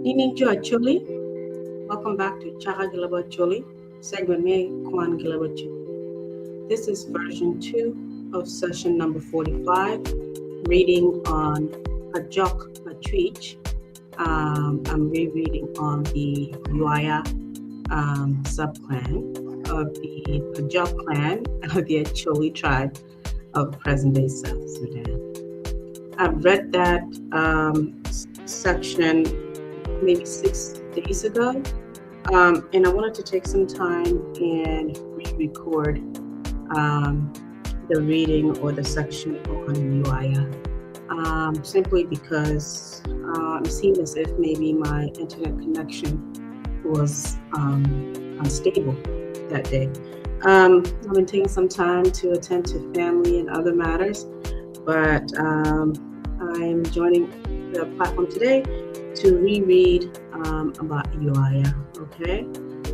Nining jo Acholi? Welcome back to Chaka Gilabo Acholi, segment me Kwan Gilabo Acholi. This is version 2 of session number 45, reading on Pajok Lachwich. I'm rereading on the Ywaya subclan of the Pajok clan of the Acholi tribe of present-day South Sudan. I've read that section maybe 6 days ago, and I wanted to take some time and re-record the reading or the section on Ywaya, simply because it seemed as if maybe my internet connection was unstable that day. I've been taking some time to attend to family and other matters, but I'm joining the platform today to reread about Ywaya, okay?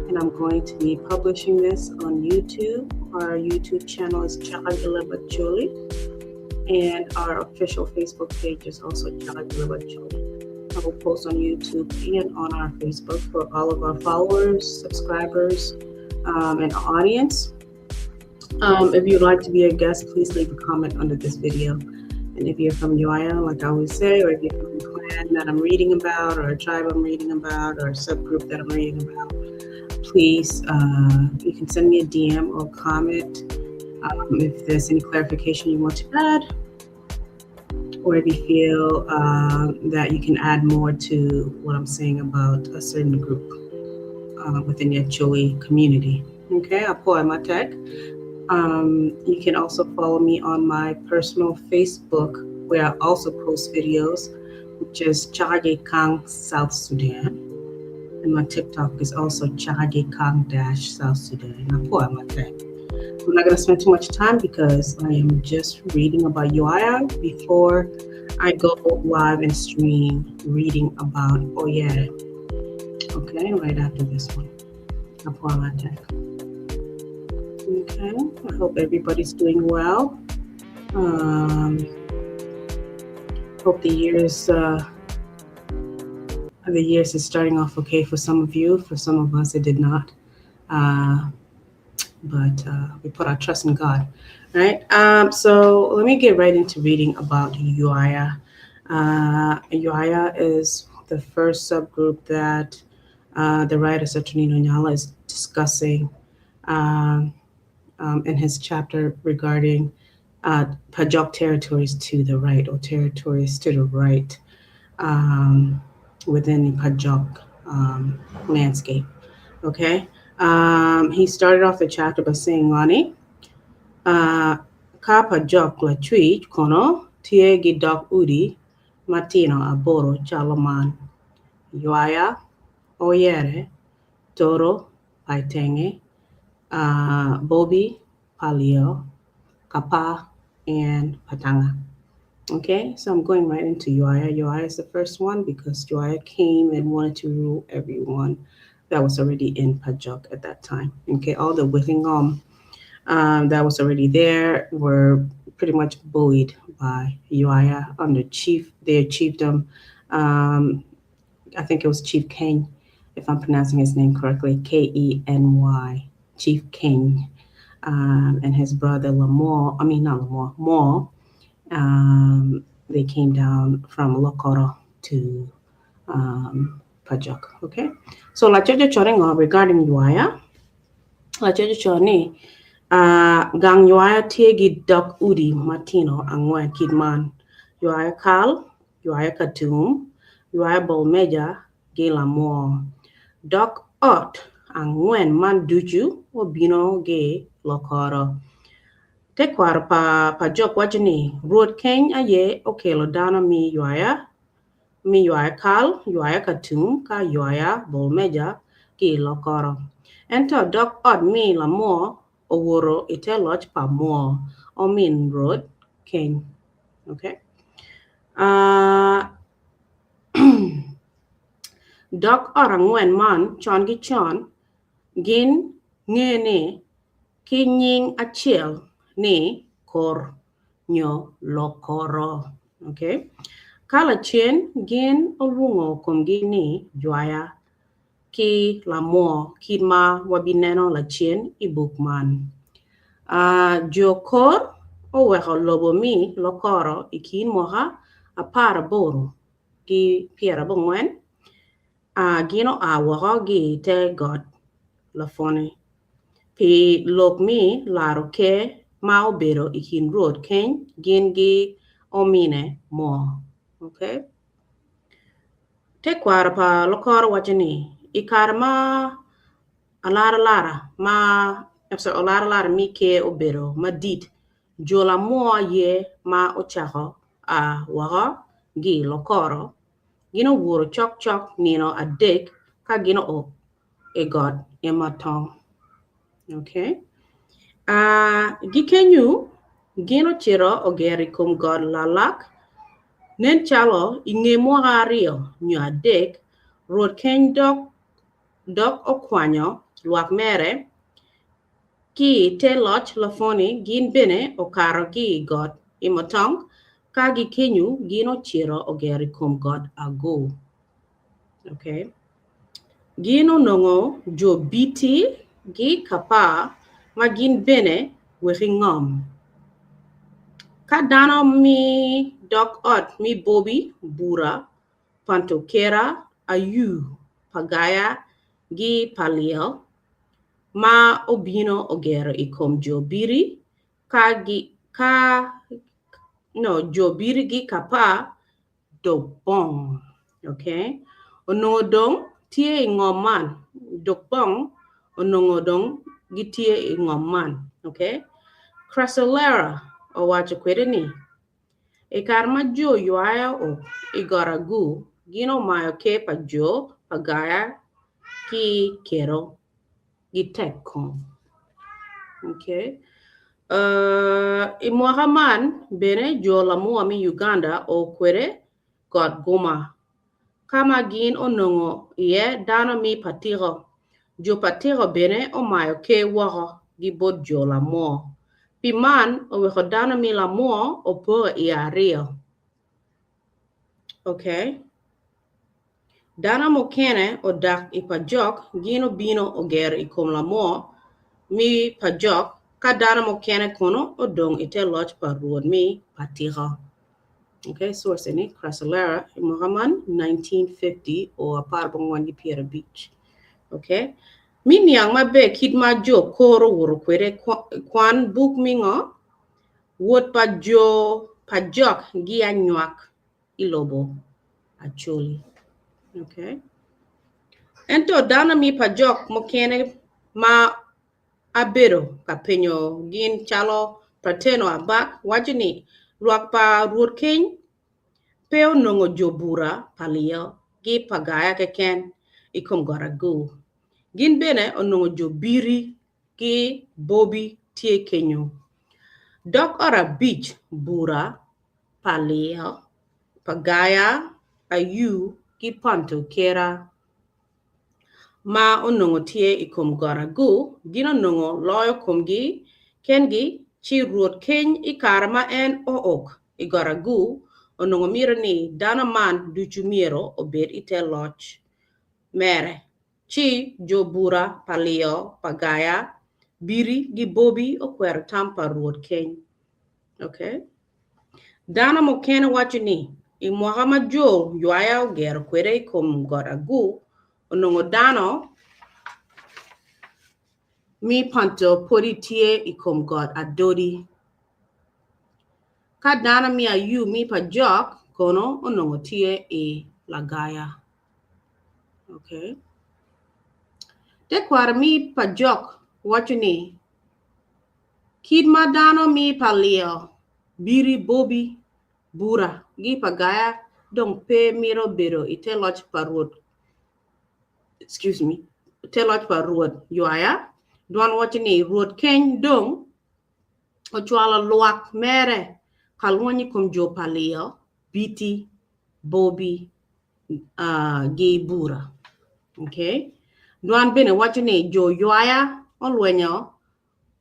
And I'm going to be publishing this on YouTube. Our YouTube channel is Chaka Gilabo Acholi, and our official Facebook page is also Chaka Gilabo Acholi. I will post on YouTube and on our Facebook for all of our followers, subscribers, and audience. If you'd like to be a guest, please leave a comment under this video. And if you're from Ywaya, like I always say, or if you're from a clan that I'm reading about, or a tribe I'm reading about, or a subgroup that I'm reading about, please, you can send me a DM or comment if there's any clarification you want to add, or if you feel that you can add more to what I'm saying about a certain group within the Acholi community. Okay, Apo Matek. You can also follow me on my personal Facebook, where I also post videos, which is Chage Kang South Sudan. And my TikTok is also Chage Kang dash South Sudan. Apo Matek. I'm not going to spend too much time because I am just reading about Ywaya before I go live and stream reading about Oyere. Okay, right after this one. Apo Matek. Okay, I hope everybody's doing well. Hope the years is starting off okay for some of you. For some of us, it did not. But we put our trust in God, right? So let me get right into reading about Ywaya. Ywaya is the first subgroup that the writer Saturnino Nyala is discussing in his chapter regarding Pajok territories to the right, or territories to the right within the Pajok landscape. Okay. He started off the chapter by saying, Ngani, ka Pajok Lachwich kono tye gi dok udi matino aboro calo man. Ywaya, Oyere, Toro, Paitenge, Bobi, Palio, Kapa, and Patanga. Okay, so I'm going right into Ywaya. Ywaya is the first one because Ywaya came and wanted to rule everyone that was already in Pajok at that time. Okay, all the Wikingom that was already there were pretty much bullied by Ywaya under chief, their chiefdom. I think it was Chief King, if I'm pronouncing his name correctly, Keny, Chief King, and his brother Lamore, I mean, not Lamore, Moore. They came down from Lokoro to Pajok. Okay, so Lachojo Chorengo regarding Ywaya, Lachojo Choni, gang Ywaya tye gi dok udi matino angwen kit man. Ywaya Kal, Ywaya Katum, Ywaya Bolmeja, gi Lamor. Dok ot angwen man ducu obino gi Lokoro. Tekwaro pa Pajok waco ni Rwot Keny aye okelo dano mi Ywaya, mi Ywaya Kal, Ywaya Katum, ka Ywaya Bolmeja ki Lokoro. Ento dok ot mi Lamor owoto i te loc pa Moor omin Rwot Keny. Okay. Dok ot angwen man con ki con gin ngene ki nying acel ni kor nyo Lokoro. Okay. Ka lacen gin olwongo komgi ni Jwaya ki Lamwor kit ma wabineno lacen i buk man. Jo Kor oweko lobo mi Lokoro i kin mwaka 18 ki 90, gin oa woko ki i te got Lapwony pi lok mi laro ker ma obedo i kin Rwot keny gin gi omine moo. Okay. Tekwaro pa Lokoro waco ni i kare ma alaralara ma I'm sorry, olaralara mi ker obedo madit, jo lamwoo aye ma ocako a woko gi Lokoro. Gin owuro cokcok nino adek ka gin oo i got Ematong. Okay. Uh, gikenyu gin ocito ogero i kom got Lalak. Nen calo i nge mwaka aryo nyo adek, Rwot keny dok dok okwanyo lwak mere ki i te loc Loponi, gin bene okato ki i got Emotong, ka gikenyu gin ocito ogero i kom got Agur. Okay. Gin onongo jo biti gi kapa ma gin bene weki ngom. Ka dano mi dok ot mi bobi bura pantokera ayu pagaya gi paliel ma obino ogero i kom jo biri ka gi ka no jo biri gi kapa dog bong. Okay. Onongo dong tye i ngom man. Dog bong onongo dong gitye i ngom man. Okay. Crasolera owaco kwede ni, I kare ma jo ywaya o i got Agur, gin omayo ker pa jo pa Gaya ki kero. gi tek kom. Okay. Uh, I mwaka man bene jo lamua me Uganda o kwede got Guma ka ma gin onongo iye dano mi Patiko. Jo Patiko bene omayo ker woko gi bot jo Lamwo. Pi man oweko dano mi Lamwo opoke i aryo. Okay. Dano mukene odak i Pajok gin obino ogero i kom lamwo mi Pajok, ka dano mukene kono odong i te loc pa rwot mi Patiko. Okay, source eni, Crasolera, i mwaka man 1950 o 14 ki 50. Okay. Mi niang maber kit ma jo kor owoto kwede kwan buk mi ngo? Wot pa jo Pajok gi anywak i lobo Acholi. Okay. Ento dano mi pa jok mukene ma abedo ka penyo gin calo Prateno Abak waco ni lwak pa Rwot Keny pe onongo jo bura pa Liyo gi pa Gaya keken i kom got Agur. Gin bene onongo jo Biri ki Bobi tye kenyo. Dok ot abic bura pa Liyo, pa Gaya, Ayu, ki Ponto Kera ma onongo tye i kom got Agur, gin onongo loyo komgi kengi, ci Rwot keny i kare ma en ook i got Agur onongo mito ni dano man ducu myero obed i te loc mere. Ci jo bura pa Liyo, pa Gaya, Biri gi Bobi okwero tam pa Rwot keny. Okay. Dano mukene waco ni, i mwaka ma jo ywaya ogero kwede i kom got Agur, onongo dano mi Ponto pwodi tye i kom got Adodi. Ka dano mi Ayu mi Pajok kono onongo tye i Lagaya. Okay. Tekwaro mi Pajok waco ni, Kit ma dano mi pa Lio, Biri, Bobi, Bura gi pa Gaya dong pe mito bedo i te loc pa Rwot excuse me, te loc pa Rwot Ywaya, dwan waco ni Rwot keny dong ocwalo lwak mere ka lwony i kom jo pa Lio, Biti, Bobi, gi bura. Okay. Dwan bene waco ni jo ywaya olwenyo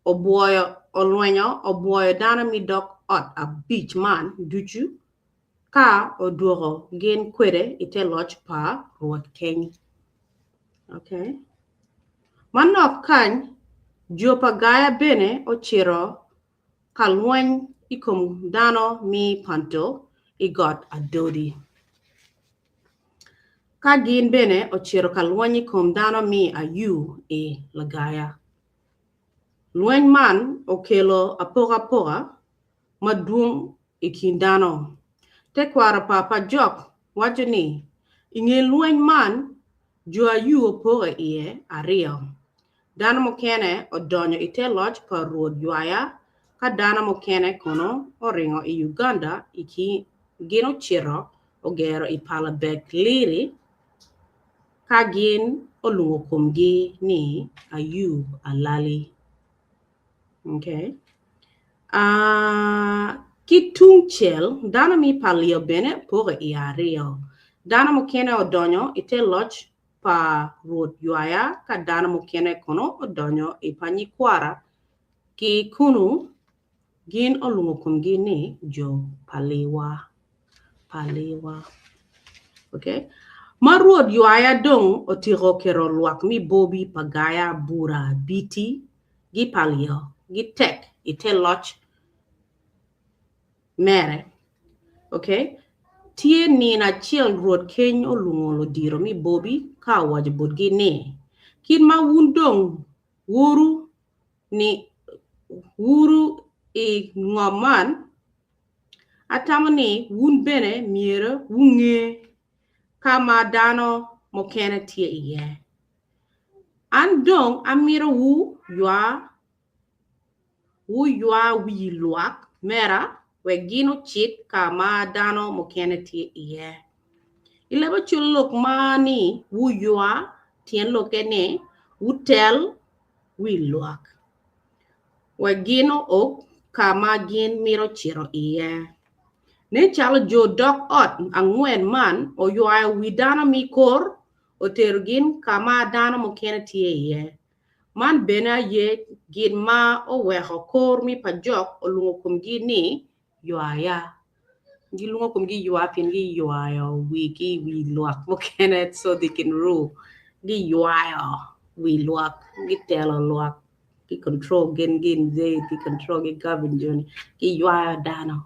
obwoyo olwenyo obwoyo dano mi dok ot abic man ducu. ka odwoko gin kwede i te loc pa Rwot Keny. Okay. Manok kany, jo pa Gaya bene ocito ka lweny i kom dano me Panto i got Adodi. Ka gin bene ocito ka lweny i kom dano me Ayu i Lagaya. Lweny man okelo apokapoka madwong i kin dano. Tekwaro pa Pajok waco ni, I nge lweny man, jo Ayu opoke iye aryo. Dano mukene odonyo i te loc pa Rwot Ywaya ka dano mukene kono oringo i Uganda i gin ocito ogero i pala Bek Liri ka gin olwongo komgi ni Ayu Alali. Okay. Uh, ki tungcel, dano me Palio bene poke i aryo. Dano mukene odonyo i te loc pa Rwot Ywaya ka dano mukene kono odonyo i pa nyikwara ki kunu gin olwongo komgi ni jo Paliwa. Paliwa. Okay. Ma Rwot Ywaya dong otyeko keto lwak me Bobi pa Gaya, Bura, Biti, gi Palio gi tek i te loc mere. Okay. Tye nino acel Rwot Keny olwongo ludito me Bobi ka owaco botgi ni, Kit ma wun dong wuru ni wuru i ngom man, Atamo ni wun bene myero wunge ka ma dano mukene tye iye. An dong amito wuywa wi lwak mera wek gin ocit ka ma dano mukene tye iye. I leb acol lok ma ni wuywa tyen lokke ni wutel wi lwak. Wek gin ook ka ma gin mito cito iye. Nen calo jo dok ot angwen man oywayo wi dano me kor otero gin ka ma dano mukene tye iye. Man bene aye gin ma oweko kor me Pajok olwongo komgi ni ywaya. Gilwongo komgi ywa pien giywayo wigi i wi lwak mukene so they can rule. Giywayo wi lwak, gitelo lwak, gi control gin gin gi control gi govern joni, giywayo dano.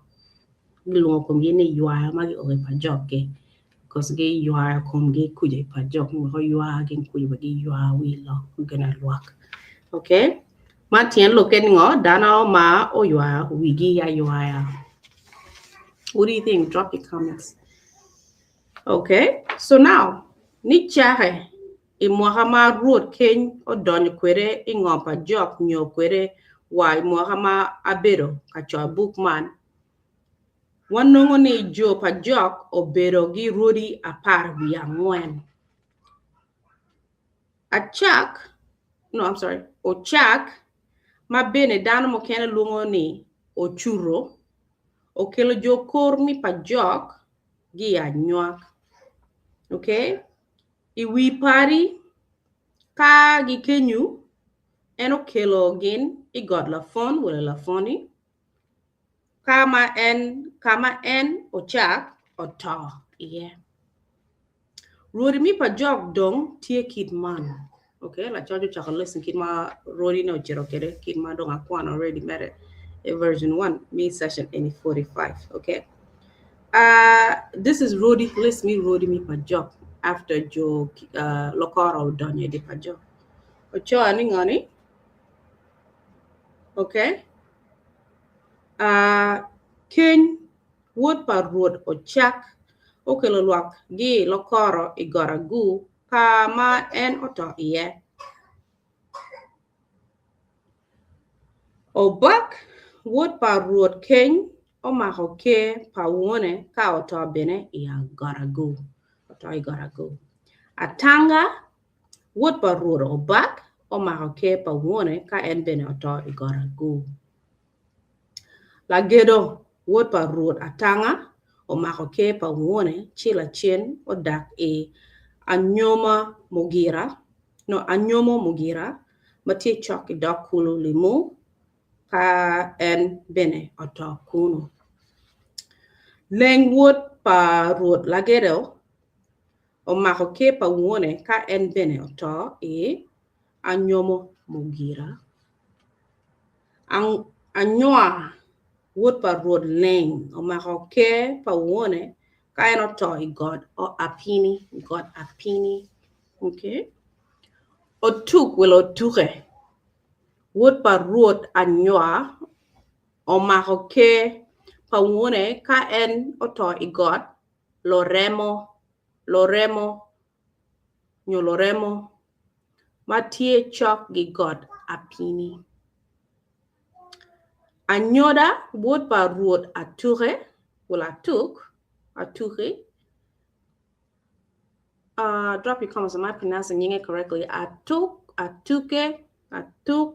Gilwongo komgi ni ywaya ma gio i pajokgi because giywayo komgi kuca i pajok wek oywa gin kuca wek giywa wi lok gin lwak. Okay? Man tyen lokke ni ngo? Dano ma oywayo wigi aywaya. What do you think? Drop your comments. Okay, so now, ni cake i mwaka ma Rwot Keny odonyo kwede i ngom pa Jok nyo kwede wa i mwaka ma abedo ka coyo buk man, wanongo ni jo pa Jok obedo gi rwodi 14. Acak, no, I'm sorry, Ocak, ma bene dano mukene lwongo ni Ocuro, okelo jo kor mi pa Jok gi i anywak. Okay? I wi pari, ka gikenyu, en okelo gin i got Lafon wala Lafoni, ka ma en ka ma en ocak oto iye. Rwodi mi pa jok dong tye kit man. Okay, lacoc ocako listen kit ma rwodi ne ocito kwede kit ma dong akwano already mere i version 1 mi session eni 45. Okay. This is rwodi list mi rwodi mi pa jok after jo lokoro odonyo i di pa jok. Ocoa ni ngoni? Okay. Keny wod pa Rwot Ocak okelo lwak gi lokoro i got Agur ka ma en oto iye. Obak wod pa Rwot Keny omako ker pa wone ka oto bene i got Agur. Oto i got Agur. Atanga wod pa Rwot Obak omako ker pa wone ka en bene oto i got Agur. Lagedo wod pa Rwot Atanga omako ker pa wone ci lacen odak i Anyoma Mugira, no, Anyomo Mugira ma tye cok ki dog kulu Limu ka en bene oto kunu. Leng wod pa. pa Rwot Lagedo omako ker pa wone ka en bene oto i anyomo Mugira. Anywa wod pa Rwot Leng omako ker pa wone ka en oto i got Apini, got Apini. Okay. Otuk welo otuke wod pa Rwot Anywa omako ker pa wone ka en oto i got Loremo, Loremo, nyo Loremo, ma tye cok gi got Apini. Anyoda wod pa Rwot Atuke, well Atuk, Atuki, uh, drop your comments, am I pronouncing nyinge correctly? Atuk, Atuke, Atuk,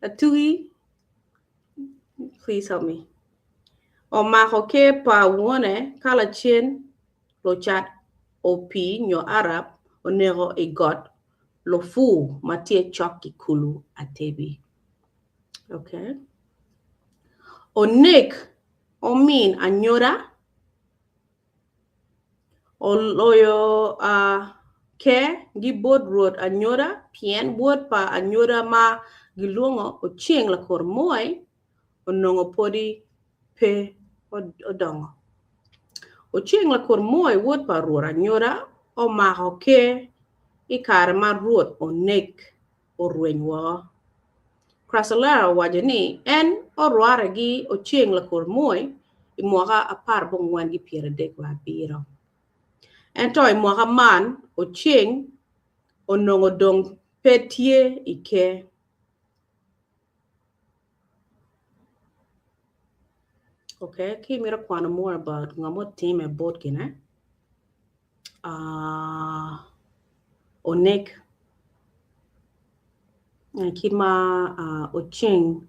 Atuki, please help me. Omako ker pa wone ka lacen lucat opii nyo Arab oneko i got Lupu ma tye cok ki kulu Atebi. Okay. Onek omin anyoda Oloyo ker gi bot Rwot anyoda pien wod pa anyoda ma gilwongo Oceng Lakor Moi onongo pwodi pe odongo. Oceng Lakor Moi wod pa Rwot anyoda omako ker i kare ma Rwot Onek orweny woko. Chrysler owaco ni en orwate gi Oceng Lakor Moi i mwaka aparbongwen ki pyeradek wa abiro. Ento i mwaka man Oceng onongo dong pe tye i ker. Okay, ki imito kwano more about ngo mutime bot gine, uh, onek kit ma uh, Oceng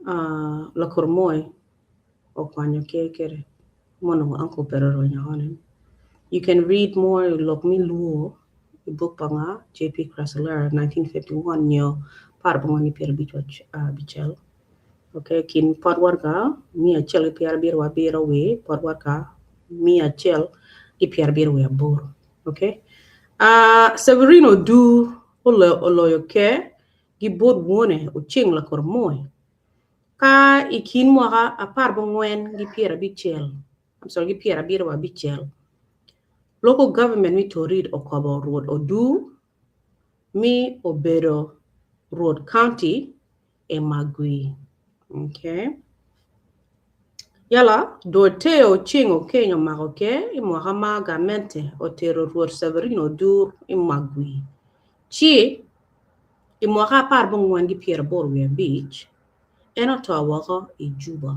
uh, Lakor Moi okwanyo ker kwede ma onongo uncle obedo orwenyo oko-ni. You can read more i lok me luo i buk pa nga JP Chrysler 1951 nyo aparbongwen ki pyerabic abicel. Okay, kin pot waraga 177 wi pot waraga 178. Okay. Uh, Severino Odur oloyo ker gi bot wone Oceng Lakor Moi ka i kin mwaka aparbongwen gi pyerabicel, I'm sorry, gi pyerabiro abicel. Local government me Torit okobo Rwot Odur mi obedo Rwot County e Magwi. Okay. Yala, Doroteo Oceng Okeny omako ker i mwaka ma gamente otero Rwot Severino Odur i Magwi. Ci, i mwaka aparbongwen ki pyeraboro wiye abic, en oto woko i Juba.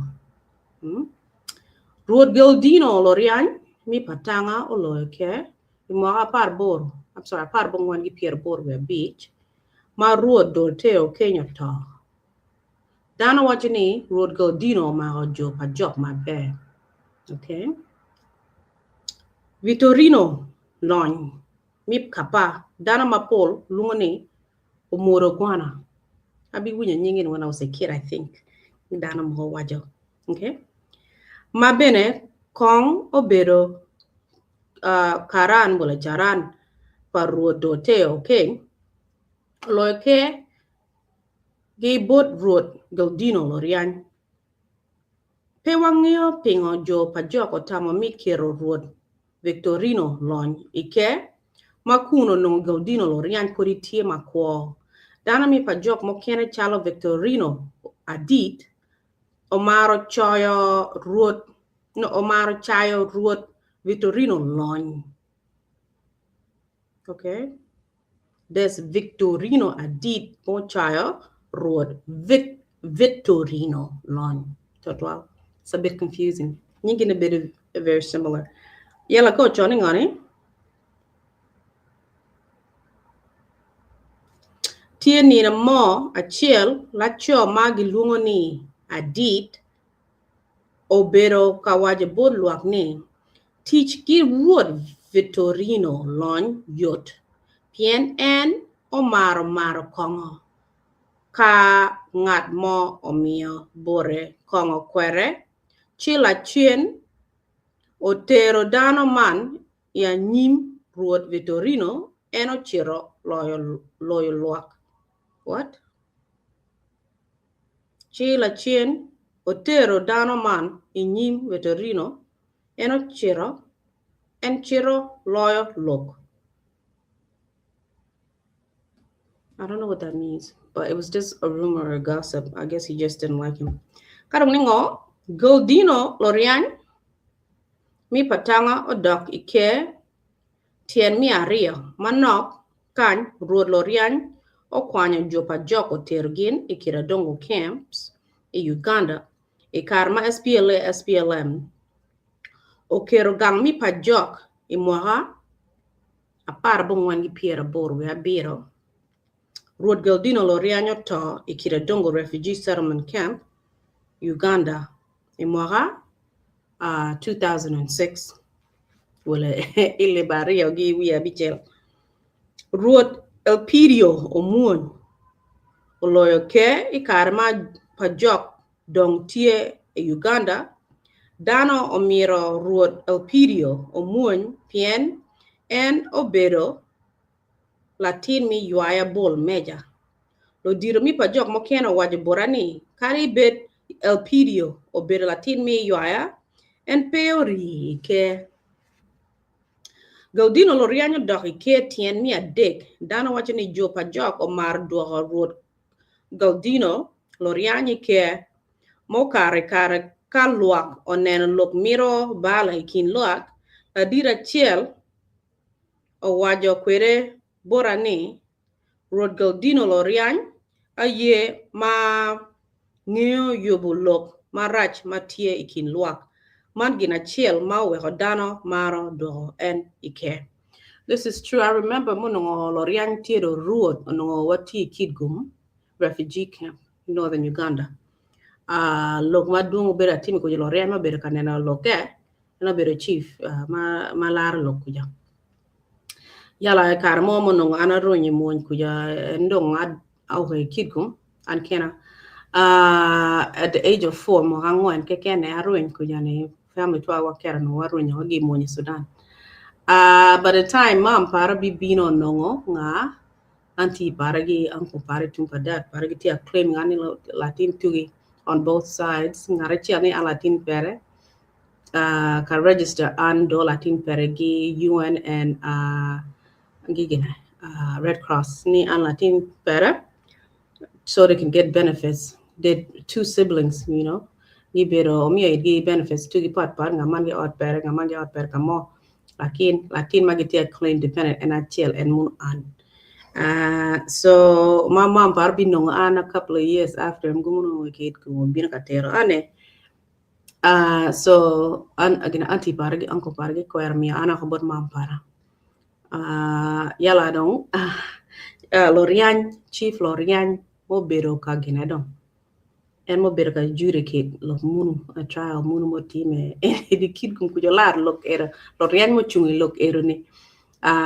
Hmm? Rwot Geldino Loriany mi Patanga oloyo ker i mwaka aparboro, I'm sorry, aparbongwen ki pyeraboro wiye abic, ma Rwot Doroteo Okeny oto. Dano waco ni Rwot Gaudino omako jo pa jok maber. Okay. Vitorino Lony mi Kapa dano mapol lwongo ni Omoro Gwana. Abi winyo nyinge ni when I was a kid I think. Dano mogo waco. Okay. Ma bene kong obedo uh, karan wala jaran pa Rwot Doroteo Okeny oloyo ker gi bot Rwot Gaudino Loriany. Pe wangeyo pingo jo pa jok otamo mi keto Rwot Victorino Lony i ker ma kun onongo Gaudino Loriany pwodi tye makwo. Dano mi pa jok mukene calo Victorino Adit omaro coyo Rwot no omaro cayo Rwot Victorino Lony. Okay. There's Victorino Adit mucayo Rwot Vic Vittorino Lony. Twatwal. It's a bit confusing. Nyingi ni bedo very similar. Yala ko choni ngani. Tye nino mo acel laco ma gilwongo ni Adit obedo ka waco bot lwak ni, Tic ki Rwot Vittorino Lony yot, pien en omaro mato kongo. Ka ngat mo omiyo bote kongo kwede, ci lacen. Otero dano man i anyim Rwot Vitorino en ocito loyo lwak. What? Ci lacen otero dano man i nyim Vitorino en ocito en cito loyo lok. I don't know what that means, but it was just a rumor or gossip. I guess he just didn't like him. Ka dong ningo, Galdino Loriany mi Patanga odok i ker tyen me aryo manok kany Rwot Loriany okwanyo jo pa Jok otero gin i Kiradongo Camps i Uganda i kare ma SPLA-SPLM oketo gang mi pa Jok i mwaka 14 ki pyeraboro wiye abiro, Rwot Galdino Loriany oto i Kiradongo Refugee Settlement Camp, Uganda i mwaka 2006 wala ilib aryo ki wiye abicel. Rwot Elpidio Omwony oloyo ker i kare ma pa Jok dong tye i Uganda, dano omito Rwot Elpidio omwony pien en obedo latin me ywaya bol meja. Ludito me pa jok mukene owaco bota ni kadi bed Elpidio obedo latin me ywaya, en pe orii i ker. Gaudino Luriany odok i ker tyen me adek. Dano waco ni jo pa jok omaro dwoko Rwot Gaudino Loriany i ker ma okato i kare ka lwak oneno lok mito bala i kin lwak, ladit acel owaco kwede bota ni, Rwot Gaudino Loriany aye ma ngeyo yubo lok marac ma tye i kin lwak. Man gin acel ma oweko dano maro dwoko en i ker. This is true I remember munongo Loriany tye do Rwot onongo watye i Kitgum refugee camp i Northern Uganda. Uh, lok madwong obedo atimo kuca Loriany ma obedo ka neno lokke en obedo chief uh, ma, ma laro lok kuca. Yala i kare mo munongo an arwenyo i mwony kuca en dong aoke i Kitgum an kena. Uh, at the age of 4 mwaka angwen keken arweny kuca ni family twa wakero nongo warwenyo wa gi mwony i Sudan. Uh, by the time mom para bibino onongo nga auntie para gi uncle para tung pa dad para gitye a claim nga ni latin tugi on both sides ngat acel ni an latin pere uh, ka register an do latin pere gi UN and uh, gi gine uh, Red Cross ni an latin pere so they can get benefits. The two siblings, you know, gibedo omiyo itgi benefits tugi pat pat nga man gi ot pere nga man gi ot pere ka mo lakin latin ma gitye claim dependent en acel en mun an. So my mom par binongo an a couple of years after mgumuno kit bino ka tero ane. So an agina auntie para gi uncle para gi kwero miyo an oko bot mom para. Yala dong Loriany, Chief Loriany mubedo ka gine dong. En mubedo ka adjudicate lok munu, a trial munu mutime i Kitgum kuca olar lok ero, Loriany mucung i lok ero ni.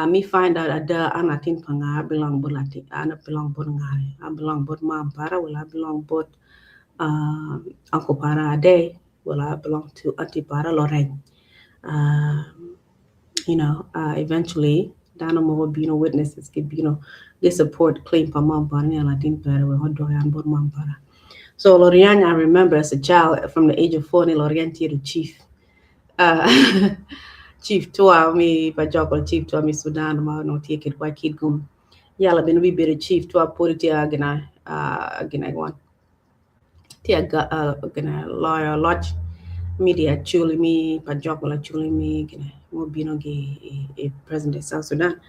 Me find out ada an latin pa nga, I belong bot latin, an I belong bot nga, I belong bot mom para wala I belong bot uncle para ade wala I belong to auntie para Loreny. You know, eventually dano mogo bino witnesses gibino gi support claim pa mom para ni an latin pere wek odwoki an bot mom para. So Loriany, I remember as a child from the age of 4 ni Loriany tye the chief. Chief Tua mi pa joko Chief Tua mi Sudan ma onongo tye kwedwa i Kitgum. Yala bene obibedo Chief Tua pwod tye gina gina wan tye gina loyo loc mi di Acholi mi pa joko Acholi mi gina mubino gi i present day South Sudan.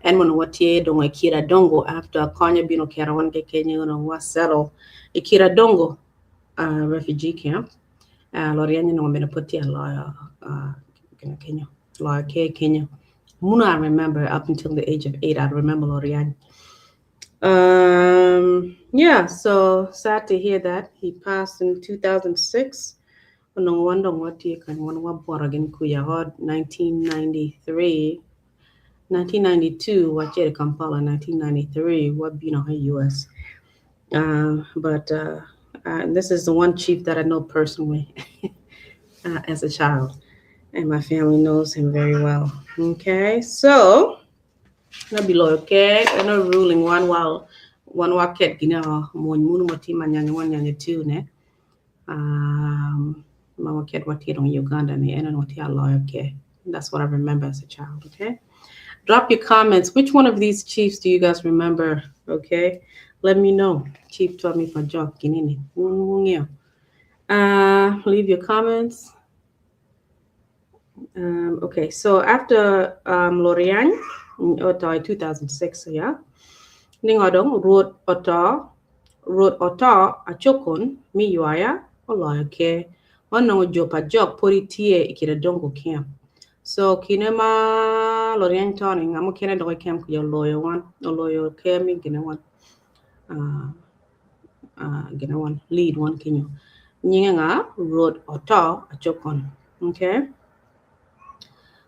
En mono watye dong i Kiradongo after konyo bino kero wan keken onongo wa settle i Kiradongo refugee camp. Loriany onongo bene pud tye aloyo gina kenyo, loyo ker kenyo. Muno I remember up until the age of 8 I remember Loriany. Yeah, so sad to hear that he passed in 2006. Onongo wan dong watye kany wan wabwoto gin kuca ko 1993 1992 wacito i Kampala 1993 wabino i US. But this is the one chief that I know personally as a child. And my family knows him very well. Okay, so nabiloyo ke ano ruling one while one waket gina mon munu motima nyanya one nyanya two ne. Mama ket watye dong i Uganda ni en onongo tye aloyo ke. That's what I remember as a child, okay? Drop your comments. Which one of these chiefs do you guys remember? Okay? Let me know. Chief Tommy Pajok Ginini. Leave your comments. Okay, so after Lorian, oto 2006, yeah. Ningodong Rwot oto Rwot oto Achokon mi ywaya oloyo ke onongo jo pa jok podi tye i Kiradongo camp. So kine ma Lorian to ni nga mukene dok i camp kuja oloyo wan oloyo ke mi gine wan gine wan lead wan kenyo nyinge nga Rwot oto Achokon. Okay.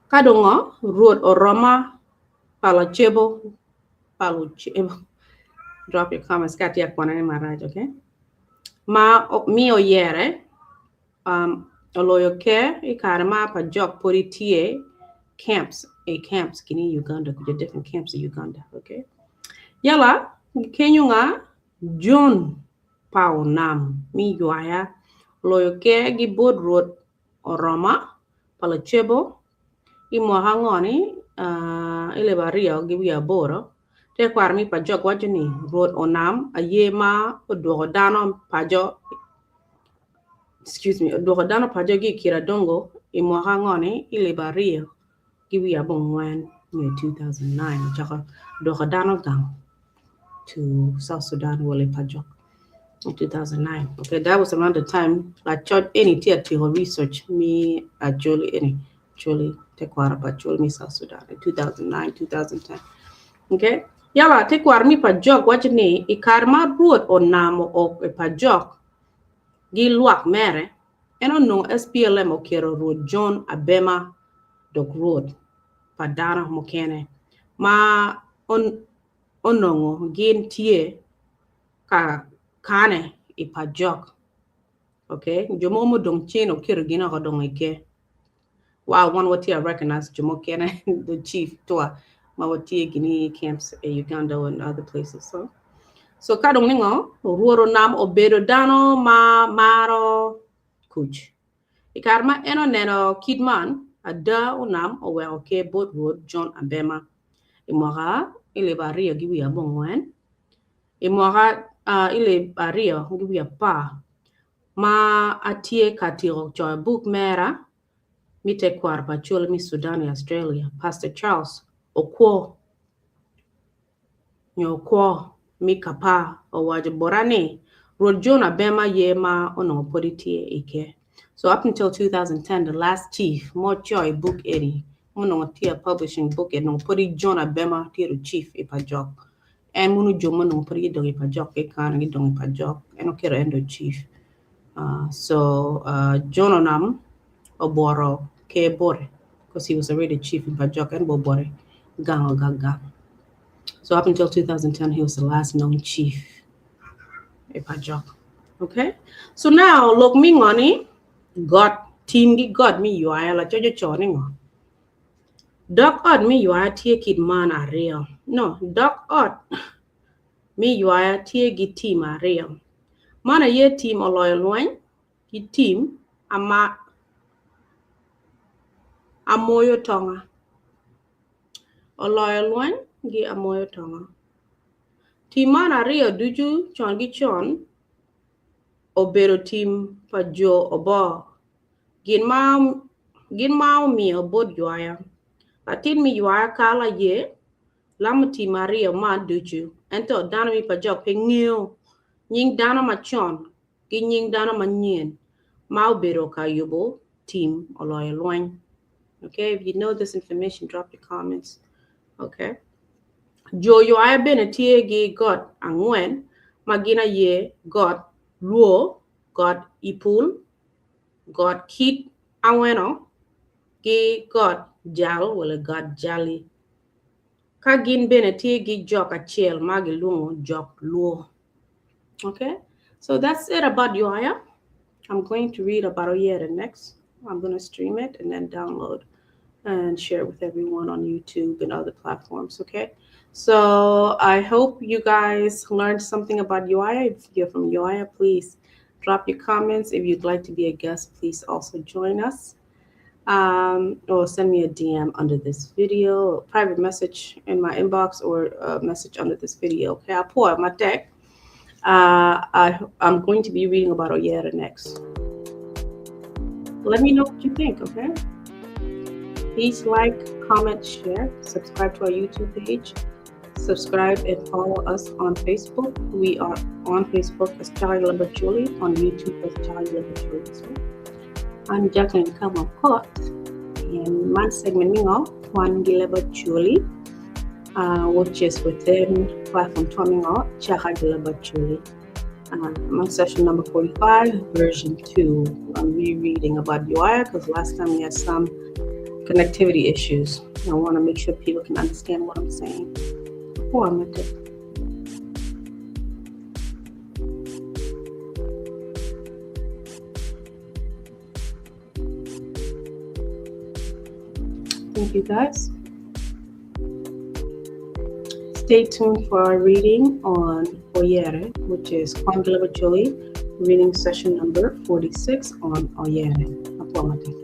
Ka dongo Rwot oroma Palocebo Palocebo drop your comments ka atye akwana ni marac okay ma mi oyere oloyo ker i kare ma pa jok podi tye camps i camps kini Uganda kuja different camps i Uganda okay yala kenyo nga John pa onam mi ywaya oloyo ker gi bot Rwot oroma Palocebo i mwaka angoni i leb 28 tekwaro mi pa jok waco ni Rwot onam aye ma odwoko dano paco excuse me odwoko dano paco gi i Kiradongo i mwaka angoni i leb 2 90 nyo 2009 ocako dwoko dano gang to South Sudan wole pajok in 2009. Okay, that was around the time lacoc eni tye atiko research mi Acholi eni Acholi tekwaro pa Acholi mi South Sudan in 2009 2010. Okay, yala tekwaro mi pajok waco ni i kare ma Rwot onamo ok i pajok gi lwak mere en onongo SPLM oketo Rwot John Abema dok Rwot pa dano mukene ma onongo gin tye ka kane i pajok. Okay, jo mogo mudong cen oketo gin oko dong i ker. Wow, wan watye recognize jo mukene the chief twa ma watye gini camps i Uganda and other places. So ka dong ningo Rwot onam obedo dano ma maro kuc. I kare ma en oneno kit man, ada onam oweko ker bot Rwot John Abema i mwaka elip 2 90 i mwaka 2010 ma atye ka tiko coyo buk mera mi tekwaro pa Acholi mi Sudan i Australia Pastor Charles Okwo nyo Okwo mi Kapa owaco bota ni Rwot John Abema ye ma onongo podi tye i ker. So up until 2010 the last chief mo coyo book eni onongo tye publishing book eni onongo podi John Abema tye the chief i pajok. En munu jo ma onongo podi gidong i pajok ki kane gidong i pajok en oketo en dong chief. So John Onam oboro ker bote because he was already chief in Pajok en bo bote gang gang. So up until 2010 he was the last known chief i Pajok. Okay? So now lok mi ngoni got team gi got mi ywaya la cojo co ni ngo. Dok ot mi ywaya tye kit man aryo. No, dok ot mi ywaya tye gi team aryo. Man aye team oloyo lweny gi team ama amoyo tonga. Oloyo lweny gi amoyo tonga. Team man aryo ducu con gi con obedo team pa jo obo. Gin ma omiyo bot ywaya. Latin mi ywaya kal aye lamo team aryo man ducu ento dano mi pajok pe ngeo nying dano macon gi nying dano manyen ma obedo ka yubo team oloyo lweny. Okay, if you know this information, drop your comments. Okay. Jo ywaya bene tye gi got angwen ma gin aye got Luo, got Ipul, got Kit Aweno, gi got Jal wala got Jali. Ka gin bene tye gi jok acel ma gilwongo jok Luo. Okay, so that's it about Ywaya. I'm going to read about Oyere next. I'm going to stream it and then download and share it with everyone on YouTube and other platforms. Okay. So I hope you guys learned something about Ywaya. If you're from Ywaya, please drop your comments. If you'd like to be a guest, please also join us. Or send me a DM under this video, private message in my inbox, or a message under this video. Okay, I'll pull out my deck. I'm going to be reading about Oyere next. Let me know what you think, okay? Please like, comment, share, subscribe to our YouTube page, subscribe and follow us on Facebook. We are on Facebook as Charlie Julie, on YouTube as Charlie Julie as well. I'm Jacqueline Kamakot, and my segment mingo Kwan Gileba Julie, which is within platform Tomingo Chaha Gileba Julie. I'm on session number 45, version 2. I'm rereading about Ywaya because last time we had some connectivity issues. I want to make sure people can understand what I'm saying. Oh, I'm at it. Thank you, guys. Stay tuned for our reading on Oyere, which is Kwan Gileba Julie, reading session number 46 on Oyere. Apo mate.